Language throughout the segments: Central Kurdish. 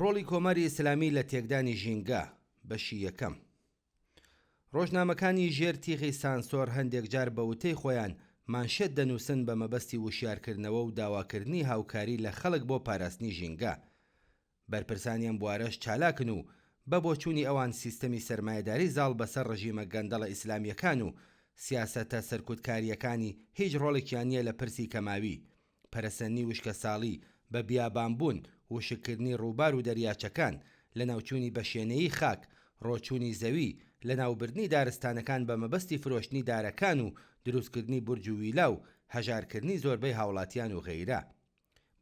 ڕۆڵی کۆماری ئیسلامی لە تێکدانی ژینگە، بەشی یەکەم. ڕۆژنامەکانی ژێر تیغی سانسۆر هەندێک جار بە وتەی خۆیان مانشێت دەنووسن بە مەبەستی وشیارکردنەوە و داواکردنی هاوکاری لە خەڵک بۆ پاراستنی ژینگە. بەرپرسانی ئەم بوارەش چالاکن و بە بۆچوونی ئەوان سیستەمی سەرمایەداری زاڵ بەسەر ڕژیمە گەندەڵە ئیسلامییەکان و سیاسەتە سەرکوتکارییەکانی هیچ ڕۆڵێکیان نییە لە پرسی کەماوی پەرەسەندنی وشکەساڵی، بە بیابانبوون، وشککردنی ڕووبار و دەریاچەکان، لەناوچوونی بەشێنەیی خاک، ڕۆچوونی زەوی، لەناوبردنی دارستانەکان بە مەبەستی فرۆشتنی دارەکان و دروستکردنی بورج و ویلا و هەژارکردنی زۆربەی هاوڵاتیان و غەیرە.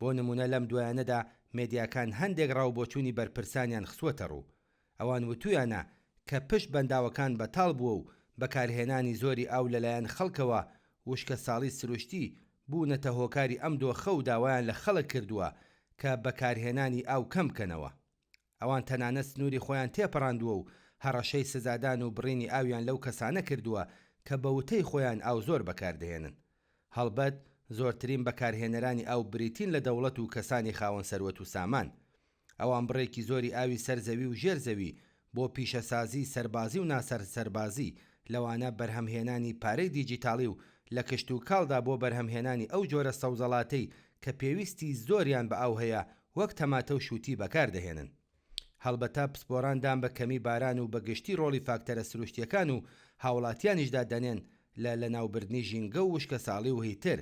بۆ نموونە لەم دوایانەدا مێدیاکان هەندێک ڕاوبۆچوونی بەرپرسانیان خسووەتە ڕوو. ئەوان وتوویانە کە پشت بەنداوەکان بەتاڵ بووە و بەکارهێنانی زۆری ئاو لەلایەن خەڵکەوە وشکەساڵی سروشتی بوونەتە هۆکاری ئەم دۆخە و داوایان لە خەڵک کردووە کە بەکارهێنانی ئاو کەم بکەنەوە. ئەوان تەنانەت سنووری خۆیان تێپەڕاندووە و هەڕەشەی سزادان و بڕینی ئاویان لەو کەسانە کردووە کە بە وتەی خۆیان ئاو زۆر بەکاردەهێنن. هەڵبەت زۆرترین بەکارهێنەرانی ئاو بریتین لە دەوڵەت و کەسانی خاوەن سەروەت و سامان. ئەوان بڕێکی زۆری ئاوی سەر زەوی و ژێر زەوی بۆ پیشەسازی سەربازی و ناسەرسەربازی، لەوانە بەرهەمهێنانی پارەی دیجیتاڵی و لە کشتوکاڵدا بۆ بەرهەمهێنانی ئەو جۆرە سەوزەڵاتەی کە پێویستی زۆریان بە ئاو هەیە وەک تەماتە و شووتی بەکار دەهێنن. هەڵبەتە پسپۆران دان بە کەمی باران و بە گشتی ڕۆڵی فاکتەرە سروشتییەکان و هاوڵاتیانیشدا دەنێن لە لەناوبردنی ژینگە و وشکەساڵی و هیتر،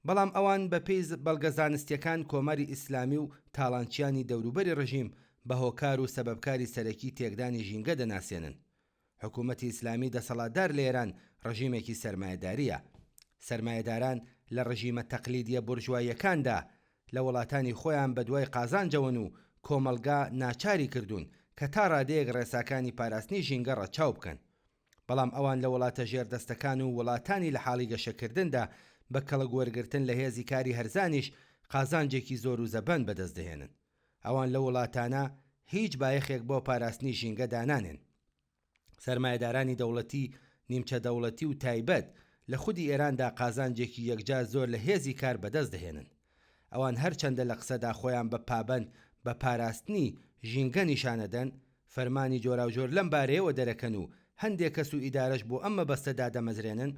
بەڵام ئەوان بە پێی بەڵگە زانستییەکان کۆماری ئیسلامی و تاڵانچیانی دەوروبەری ڕژیم بە هۆکار و سەبەبکاری سەرەکی تێکدانی ژینگە دەناسێنن. حکوومەتی ئیسلامی دەسەڵاتدار لە ئێران ڕژیمێکی سەرمایەدارییە. سەرمایەداران لە ڕژیمە تەقلیدییە بورژواییەکاندا لە وڵاتانی خۆیان بە دوای قازانجەوەن و کۆمەڵگا ناچاری کردوون کە تا ڕادەیەک ڕێساکانی پاراستنی ژینگە ڕەچاو بکەن. بەڵام ئەوان لە وڵاتە ژێردەستەکان و وڵاتانی لە حاڵی گەشەکردندا بە کەڵک وەرگرتن لە هێزی کاری هەرزانیش قازانجێکی زۆر و زەبەند بەدەست دەهێنن. ئەوان لەو وڵاتانە هیچ بایەخێک بۆ پاراستنی ژینگە دانانێن. سەرمایەدارانی دەوڵەتی، نیمچە دەوڵەتی و تایبەت لە خودی ئێراندا قازانجێکی یەکجار زۆر لە هێزی کار بەدەست دەهێنن. ئەوان هەرچەندە لە قسەدا خۆیان بە پابەند بە پاراستنی ژینگە نیشانەدەن، فەرمانی جۆراوجۆر لەم بارەیەوە دەرەکەن و هەندێ کەس و ئیدارەش بۆ ئەم مەبەستە دادەمەزرێنن،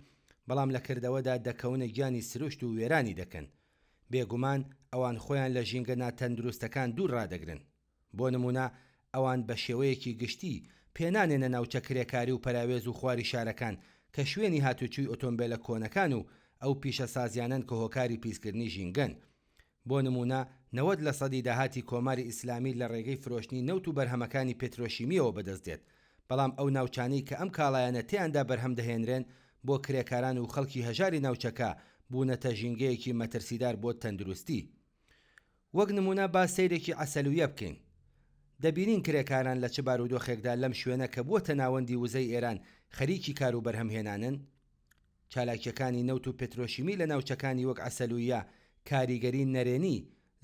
بەڵام لە کردەوەدا دەکەونە گیانی سروشت و وێرانی دەکەن. بێگومان ئەوان خۆیان لە ژینگە ناتەندروستەکان دوور ڕادەگرن. بۆ نموونە ئەوان بە شێوەیەکی گشتی پێ نانێنە ناوچە کرێکاری و پەراوێز و خواری شارەکان کە شوێنی هاتوچوی ئۆتۆمبێلە کۆنەکان و ئەو پیشەسازیانەن کە هۆکاری پیسکردنی ژینگەن. بۆ نموونە 90 لە سەدی داهاتی کۆماری ئیسلامی لە ڕێگەی فرۆشتنی نەوت و بەرهەمەکانی پترۆشیمییەوە بەدەست دێت بەڵام ئەو ناوچانەی کە ئەم کاڵایانە تێیاندا بەرهەم دەهێنرێن بۆ کرێکاران و خەڵکی هەژاری ناوچەکە بوونەتە ژینگەیەکی مەترسیدار بۆ تەندروستی. وەک نموونە با سەیرێکی عەسەلویە بکەین. دەبینین کرێکاران لە چ بارودۆخێکدا لەم شوێنە کە بووەتە ناوەندی وزەی ئێران خەریکی کار و بەرهەمهێنانن. چالاکییەکانی نەوت و پترۆشیمی لە ناوچەکانی وەک عەسەلویە کاریگەری نەرێنی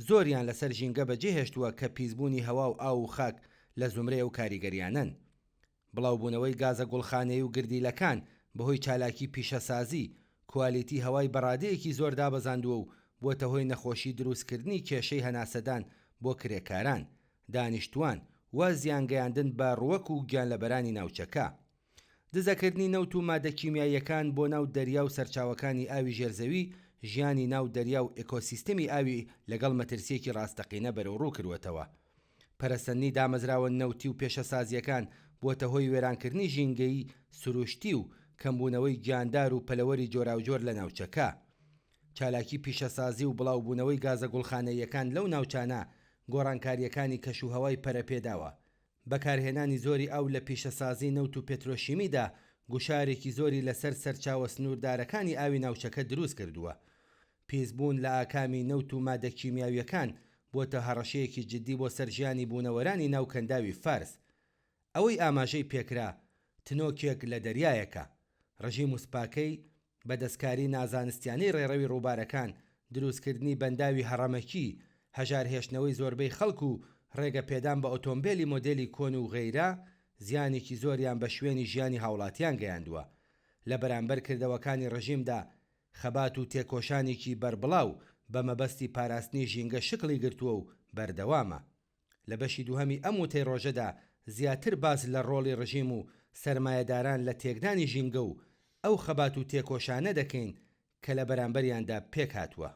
زۆریان لەسەر ژینگە بەجێهێشتووە کە پیسبوونی هەوا و ئاو و خاک لە زومرەی ئەو کاریگەریانەن. بڵاوبوونەوەی گازە گوڵخانەیی و گردیلەکان بەهۆی چالاکی پیشەسازی، کوالیتی هەوای بەڕادەیەکی زۆر دابەزاندووە و بووەتە هۆی نەخۆشی دروستکردنی کێشەی هەناسەدان بۆ کرێکاران، دانیشتووان و زیانگەیاندن بە ڕووەک و گیانلەبەرانی ناوچەکە. دزەکردنی نەوت و مادە کیمیاییەکان بۆ ناو دەریا و سەرچاوەکانی ئاوی ژێرزەوی، ژیانی ناو دەریا و ئێکۆسیستمی ئاوی لەگەڵ مەترسییەکی ڕاستەقینە بەرەوڕوو کرووەتەوە. پەرەسەندنی دامەزراوە نەوتی و پێشەسازییەکان بووەتە هۆی وێرانکردنی ژینگەی سروشتی و کەمبوونەوەی گیاندار و پەلەوەری جۆراوجۆر لە ناوچەکە. چالاکی پیشەسازی و بڵاوبوونەوەی گازە گوڵخانەییەکان لەو ناوچانە گۆڕانکارییەکانی کەشوهەوای پەرەپێداوە. بەکارهێنانی زۆری ئاو لە پیشەسازی نەوت و پێترۆشیمیدا گوشارێکی زۆری لەسەر سەرچاوە سنووردارەکانی ئاوی ناوچەکە دروستکردووە. پیسبوون لە ئاکامی نەوت و مادە کیمیاوییەکان بووەتە هەڕەشەیەکی جددی بۆ سەر ژیانی بوونەوەرانی ناو کەنداوی فارس. ئەوەی ئاماژەی پێکرا تنۆکێک لە دەریایەکە. ڕژیم و سپاکەی بە دەستکاری نازانستیانەی ڕێڕەوی ڕووبارەکان، دروستکردنی بەنداوی هەڕەمەکی، هەژار هێشتنەوەی زۆربەی خەڵک و ڕێگە پێدان بە ئۆتۆمبێلی مۆدێلی کۆن و غەیرە، زیانێکی زۆریان بە شوێنی ژیانی هاوڵاتیان گەیاندووە. لە بەرامبەر کردەوەکانی ڕژیمدا خەبات و تێکۆشانێکی بەربڵاو بە مەبەستی پاراستنی ژینگە شکڵی گرتووە و بەردەوامە. لە بەشی دووهەمی ئەم وتەی ڕۆژەدا زیاتر باس لە ڕۆڵی ڕژیم و سەرمایەداران لە تێکدانی ژینگە و ئەو خەبات و تێکۆشانە دەکەین کە لە بەرامبەریاندا پێکهاتووە.